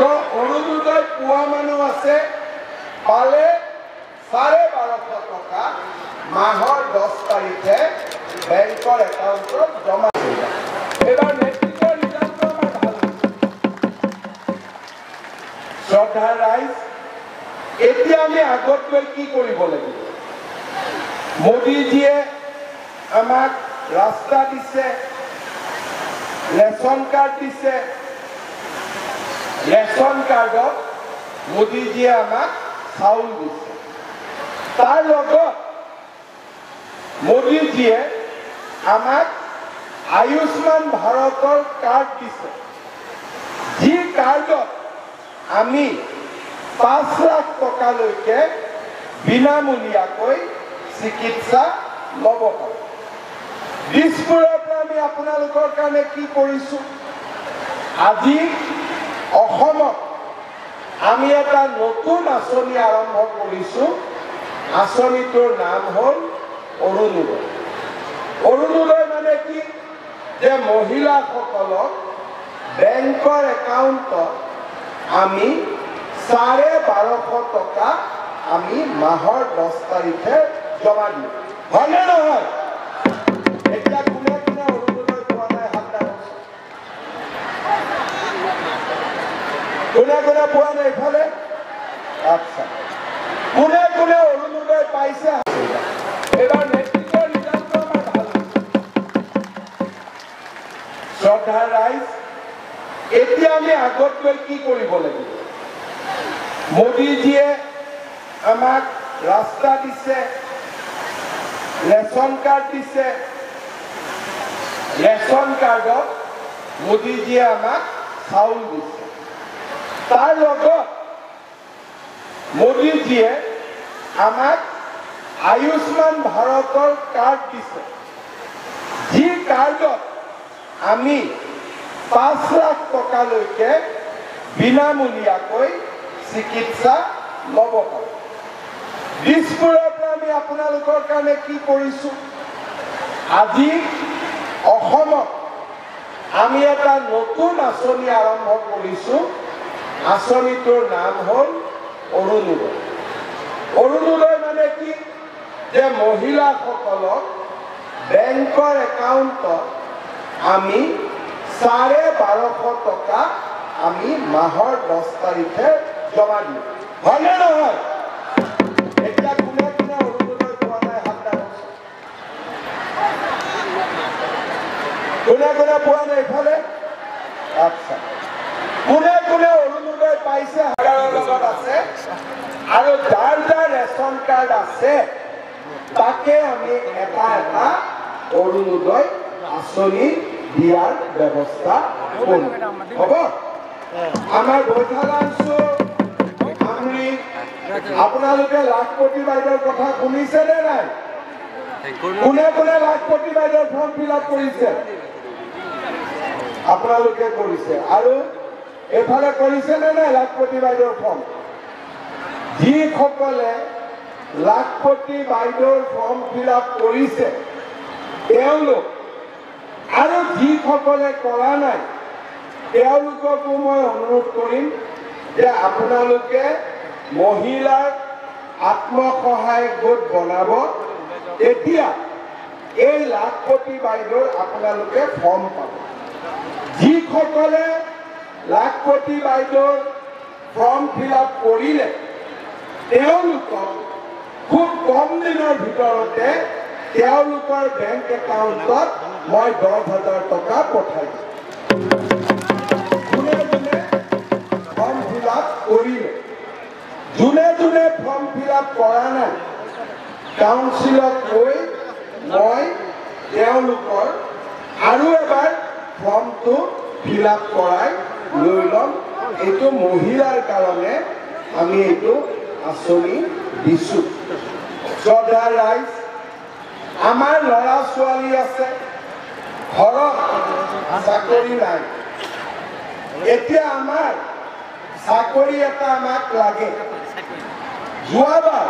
তো অৰুণোদয় পোৱা মানুহ আছে, পালে ১২৫০ টকা মাহৰ ১০ তাৰিখে বেংকৰ একাউণ্টত জমা কৰিব। এইবাৰ মেট্ৰিকৰ ৰিজাল্টটো আমাৰ ভাল হৈছে। শ্ৰদ্ধাৰ ৰাইজ, এতিয়া আমি আগত গৈ কি কৰিব লাগিব? মোদীজীয়ে আমাক ৰাস্তা দিছে, ৰেচন কাৰ্ড দিছে। ৰেচন কাৰ্ডত মোদীজীয়ে আমাক চাউল দিছে। তাৰ লগত মোদীজীয়ে আমাক আয়ুষ্মান ভাৰতৰ কাৰ্ড দিছে, যি কাৰ্ডত আমি ৫ লাখ টকালৈকে বিনামূলীয়াকৈ চিকিৎসা ল'ব পাৰোঁ। দিছপুৰৰ পৰা আমি আপোনালোকৰ কাৰণে কি কৰিছোঁ? আজি অসমত আমি এটা নতুন আঁচনি আৰম্ভ কৰিছোঁ। আঁচনিটোৰ নাম হ'ল অৰুণোদয়। অৰুণোদয় মানে কি? যে মহিলাসকলক বেংকৰ একাউণ্টত আমি ১২৫০ টকা আমি মাহৰ ১০ তাৰিখে জমা দিওঁ, হয়নে নহয়? এতিয়া কোনে কোনে অৰুণোদয় পোৱা নাই হাত দাঙকচোন। কোনে কোনে পোৱা নাই ইফালে? আচ্ছা, কোনে কোনে অৰুণোদয় পাইছে? এইবাৰ মেট্ৰিকৰ ৰিজাল্টটো আমাৰ ভাল হৈছে। শ্ৰদ্ধাৰ ৰাইজ, এতিয়া আমি আগত গৈ কি কৰিব লাগিব? মোদীজীয়ে আমাক ৰাস্তা দিছে, ৰেচন কাৰ্ড দিছে। ৰেচন কাৰ্ডত মোদীজীয়ে আমাক চাউল দিছে। তাৰ লগত মোদীজীয়ে আমাক আয়ুষ্মান ভাৰতৰ কাৰ্ড দিছে, যি কাৰ্ডত আমি ৫ লাখ টকালৈকে বিনামূলীয়াকৈ চিকিৎসা ল'ব পাৰোঁ। দিছপুৰৰ পৰা আমি আপোনালোকৰ কাৰণে কি কৰিছোঁ? আজি অসমত আমি এটা নতুন আঁচনি আৰম্ভ কৰিছোঁ। আঁচনিটোৰ নাম হ'ল অৰুণোদয়। অৰুণোদয় মানে কি? যে মহিলাসকলক বেংকৰ একাউণ্টত আমি ১২৫০ টকা আমি মাহৰ ১০ তাৰিখে জমা দিওঁ, হয়নে নহয়? এতিয়া কোনে কোনে অৰুণোদয় পোৱা নাই হাত দাঙকচোন। কোনে কোনে পোৱা নাই ইফালে? আচ্ছা, কোনে কোনে অৰুণোদয় পাইছে? লগত আছে। আৰু যাৰ যাৰ ৰেচন কাৰ্ড আছে তাকে আমি এটা এটা অৰুণোদয় আঁচনি দিয়াৰ ব্যৱস্থা কৰিম, হ'ব? আমাৰ বৈঠালাংছু আপোনালোকে লাখপতি বাইদেউৰ কথা শুনিছে নে নাই? কোনে কোনে লাখপতি বাইদেউৰ ফৰ্ম ফিল আপ কৰিছে? আপোনালোকে কৰিছে। আৰু এইফালে কৰিছে নে নাই লাখপতি বাইদেউৰ ফৰ্ম? যিসকলে লাখপতি বাইদেউৰ ফৰ্ম ফিল আপ কৰিছে তেওঁলোক, আৰু যিসকলে কৰা নাই তেওঁলোককো মই অনুৰোধ কৰিম যে আপোনালোকে মহিলাৰ আত্মসহায়ক গোট বনাব, তেতিয়া এই লাখপতি বাইদেউৰ আপোনালোকে ফৰ্ম পাব। যিসকলে লাখপতি বাইদেউৰ ফৰ্ম ফিল আপ কৰিলে তেওঁলোকক খুব কম দিনৰ ভিতৰতে তেওঁলোকৰ বেংক একাউণ্টত মই ১০,০০০ টকা পঠাই দিম। যোনে যোনে ফৰ্ম ফিল আপ কৰিলে, যোনে যোনে ফৰ্ম ফিল আপ কৰা নাই কাউন্সিলক গৈ মই তেওঁলোকৰ আৰু এবাৰ ফৰ্মটো ফিল আপ কৰাই লৈ ল'ম। এইটো মহিলাৰ কাৰণে আমি এইটো আঁচনি দিছোঁ। শ্ৰদ্ধাৰ ৰাইজ, আমাৰ ল'ৰা ছোৱালী আছে, ঘৰত চাকৰি নাই। এতিয়া আমাৰ চাকৰি এটা আমাক লাগে। যোৱাবাৰ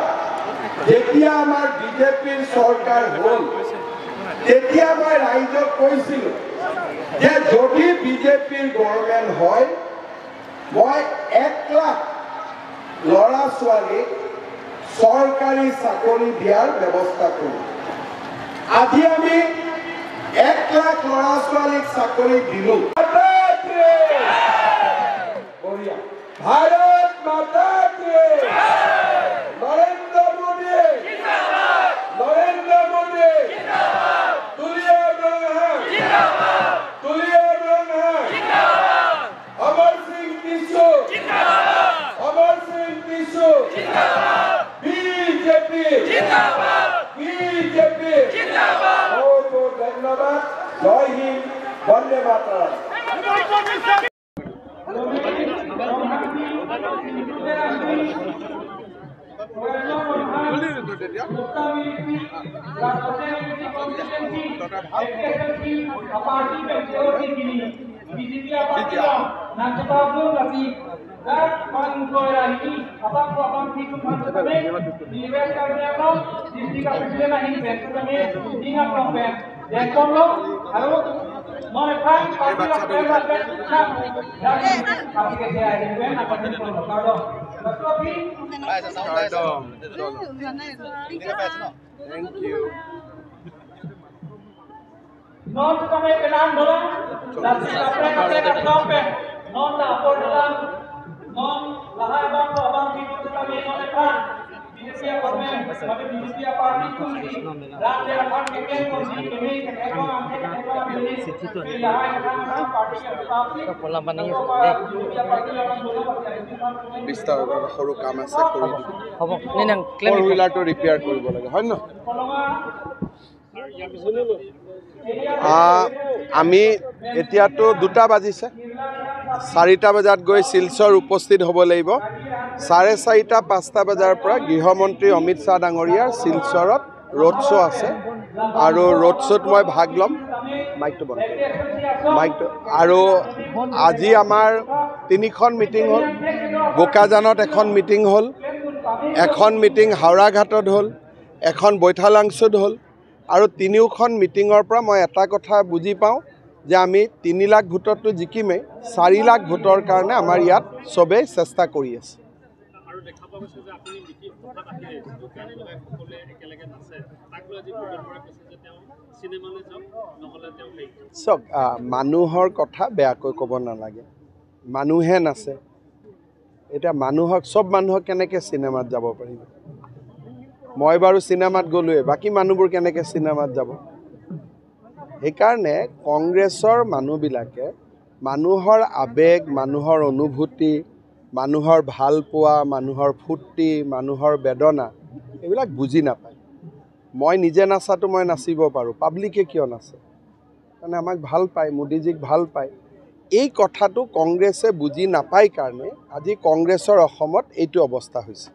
যেতিয়া আমাৰ বিজেপিৰ চৰকাৰ হ'ল তেতিয়া মই ৰাইজক কৈছিলোঁ যে যদি বিজেপিৰ গভৰ্ণমেণ্ট হয় মই 1 লাখ ল'ৰা ছোৱালীক চৰকাৰী চাকৰি দিয়াৰ ব্যৱস্থা কৰিম। আজি আমি 1 লাখ ল'ৰা ছোৱালীক চাকৰি দিলোঁ। ভাৰত মাতা কি, নৰেন্দ্ৰ মোদী, নৰেন্দ্ৰ মোদী, তুলিয়া ৰংহাং, তুলিয়া ৰংহাং, অমৰ সিং টিছু, অমৰ সিং টিছু, বিজেপি, বিজেপি। বহুত বহুত ধন্যবাদ। জয় হিন্দ, বন্দে মাতৰম। Thank you. সৰু কাম আছে কৰি হ'ব। ফ'ৰ হুইলাৰটো ৰিপেয়াৰ কৰিব লাগে, হয় ন? আমি এতিয়াতো 2টা বাজিছে, 4টা বজাত গৈ শিলচৰ উপস্থিত হ'ব লাগিব। 4:30 5টা বজাৰ পৰা গৃহমন্ত্ৰী অমিত শ্বাহ ডাঙৰীয়াৰ শিলচৰত ৰোড শ্ব' আছে আৰু ৰোড শ্ব'ত মই ভাগ ল'ম। মাইকটো বন্ধ, মাইকটো। আৰু আজি আমাৰ 3খন মিটিং হ'ল। বোকাজানত এখন মিটিং হ'ল, এখন মিটিং হাওৰাঘাটত হ'ল, এখন বৈঠালাংছুত হ'ল। আৰু তিনিওখন মিটিঙৰ পৰা মই এটা কথা বুজি পাওঁ যে আমি 3 লাখ ভোটততো জিকিমেই, 4 লাখ ভোটৰ কাৰণে আমাৰ ইয়াত চবেই চেষ্টা কৰি আছে। চাওক, মানুহৰ কথা বেয়াকৈ ক'ব নালাগে, মানুহে নাচে। এতিয়া মানুহক, চব মানুহক কেনেকৈ চিনেমাত যাব পাৰিব? মই বাৰু চিনেমাত গ'লোৱে, বাকী মানুহবোৰ কেনেকৈ চিনেমাত যাব? সেইকাৰণে কংগ্ৰেছৰ মানুহবিলাকে মানুহৰ আৱেগ, মানুহৰ অনুভূতি, মানুহৰ ভালপোৱা, মানুহৰ ফূৰ্তি, মানুহৰ বেদনা এইবিলাক বুজি নাপায়। মই নিজে নাচাটো মই নাচিব পাৰোঁ, পাব্লিকে কিয় নাচে? মানে আমাক ভাল পায়, মোদীজীক ভাল পায়। এই কথাটো কংগ্ৰেছে বুজি নাপায় কাৰণে আজি কংগ্ৰেছৰ অসমত এইটো অৱস্থা হৈছে।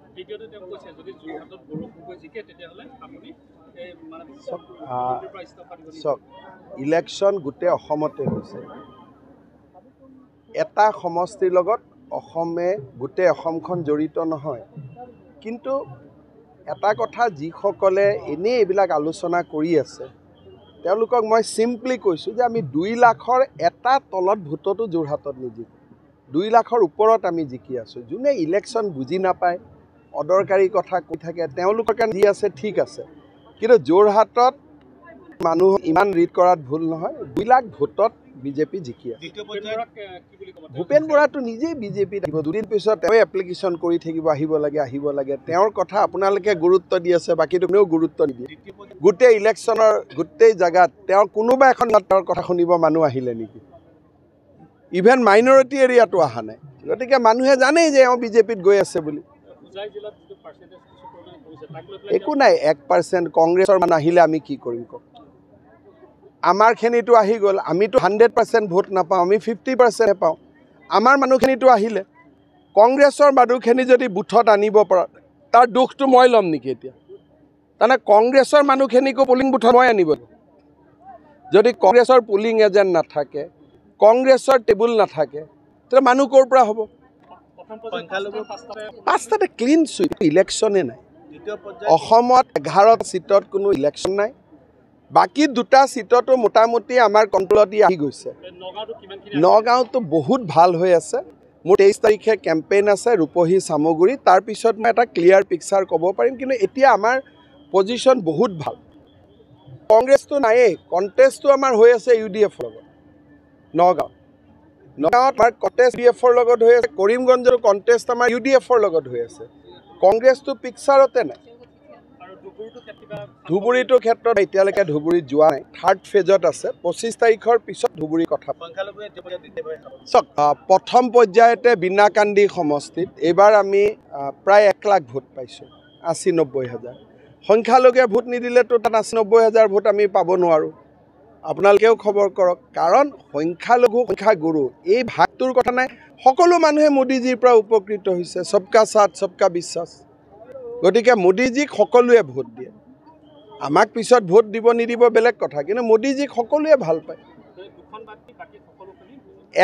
চাওক, ইলেকশ্যন গোটেই অসমতে হৈছে, এটা সমষ্টিৰ লগত অসমে গোটেই অসমখন জড়িত নহয়। কিন্তু এটা কথা, যিসকলে এনেই এইবিলাক আলোচনা কৰি আছে তেওঁলোকক মই চিম্পলি কৈছোঁ যে আমি 2 লাখৰ এটা তলত ভোটতো যোৰহাটত নিজিকোঁ, 2 লাখৰ ওপৰত আমি জিকি আছোঁ। যোনে ইলেকশ্যন বুজি নাপায়, অদৰকাৰী কথা কৈ থাকে, তেওঁলোকৰ কাৰণে যি আছে ঠিক আছে, কিন্তু যোৰহাটত মানুহ ইমান ৰিড কৰাত ভুল নহয়। 2 লাখ ভোটত বিজেপি জিকি আছে। ভূপেন বৰাটো নিজেই বিজেপিত আহিব, দুদিন পিছত তেওঁ এপ্লিকেশ্যন কৰি থাকিব, আহিব লাগে, আহিব লাগে। তেওঁৰ কথা আপোনালোকে গুৰুত্ব দি আছে, বাকীটো কোনেও গুৰুত্ব নিদিয়ে। গোটেই ইলেকশ্যনৰ গোটেই জেগাত তেওঁৰ কোনোবা এখন তেওঁৰ কথা শুনিব মানুহ আহিলে নেকি? ইভেন মাইনৰিটি এৰিয়াটো অহা নাই। গতিকে মানুহে জানেই যে এওঁ বিজেপিত গৈ আছে বুলি। একো নাই, 1% কংগ্ৰেছৰ মানুহ আহিলে আমি কি কৰিম কওক? আমাৰখিনিতো আহি গ'ল, আমিতো 100% ভোট নাপাওঁ, আমি 50% পাওঁ। আমাৰ মানুহখিনিতো আহিলে, কংগ্ৰেছৰ মানুহখিনি যদি বুথত আনিব পৰা, তাৰ দুখটো মই ল'ম নেকি এতিয়া? তাৰমানে কংগ্ৰেছৰ মানুহখিনিকো পলিং বুথত মই আনিব। যদি কংগ্ৰেছৰ পলিং এজেণ্ট নাথাকে, কংগ্ৰেছৰ টেবুল নাথাকে, তেতিয়া মানুহ ক'ৰ পৰা হ'ব? 5টাতে ক্লিন চুইপ, ইলেকশ্যনে নাই অসমত। 11 চিটত কোনো ইলেকশ্যন নাই, বাকী 2টা চিটতো মোটামুটি আমাৰ কণ্ট্ৰলত আহি গৈছে। নগাঁওটো বহুত ভাল হৈ আছে। মোৰ 23 তাৰিখে কেম্পেইন আছে ৰূপহী চামগুৰি, তাৰপিছত মই এটা ক্লিয়াৰ পিকচাৰ ক'ব পাৰিম। কিন্তু এতিয়া আমাৰ পজিশ্যন বহুত ভাল। কংগ্ৰেছটো নায়েই, কণ্টেষ্টটো আমাৰ হৈ আছে ইউ ডি এফৰ লগত। নগাঁৱত আমাৰ কণ্টেষ্ট ইউ ডি এফৰ লগত হৈ আছে, কৰিমগঞ্জৰ কণ্টেষ্ট আমাৰ ইউ ডি এফৰ লগত হৈ আছে। কংগ্ৰেছটো পিকচাৰতে নাই। ধুবুৰীটোৰ ক্ষেত্ৰত এতিয়ালৈকে ধুবুৰীত যোৱা নাই, থাৰ্ড ফেজত আছে। 25 তাৰিখৰ পিছত ধুবুৰীৰ কথা। চাওক, প্ৰথম পৰ্যায়তে বিনাকান্দি সমষ্টিত এইবাৰ আমি প্ৰায় 1 লাখ ভোট পাইছোঁ, 80-90 হাজাৰ। সংখ্যালঘুৱে ভোট নিদিলেতো তাত 80-90 হাজাৰ ভোট আমি পাব নোৱাৰোঁ। আপোনালোকেও খবৰ কৰক, কাৰণ সংখ্যালঘু সংখ্যাগুৰু এই ভাগটোৰ কথা নাই। সকলো মানুহে মোদীজীৰ পৰা উপকৃত হৈছে, সবকা সাথ সবকা বিশ্বাস। গতিকে মোদীজীক সকলোৱে ভোট দিয়ে। আমাক পিছত ভোট দিব নিদিব বেলেগ কথা, কিন্তু মোদীজীক সকলোৱে ভাল পায়।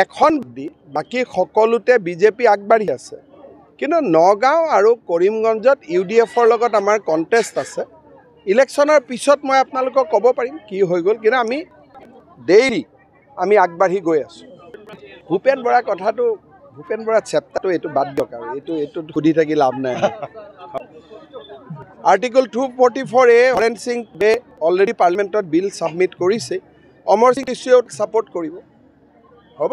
এখন দি বাকী সকলোতে বিজেপি আগবাঢ়ি আছে, কিন্তু নগাঁও আৰু কৰিমগঞ্জত ইউ ডি এফৰ লগত আমাৰ কণ্টেষ্ট আছে। ইলেকশ্যনৰ পিছত মই আপোনালোকক ক'ব পাৰিম কি হৈ গ'ল, কিন্তু আমি ডেইলি আমি আগবাঢ়ি গৈ আছোঁ। ভূপেন বৰা কথাটো, ভূপেন বৰা চেপ্টাৰটো এইটো বাদ দিয়ক আৰু এইটো সুধি থাকি লাভ নাই। আৰ্টিকল 244A Haren Singh বে অলৰেডি পাৰ্লিমেণ্টত বিল ছাবমিট কৰিছে, অমৰ সিং ইছ্যুৱেও ছাপৰ্ট কৰিব। হ'ব।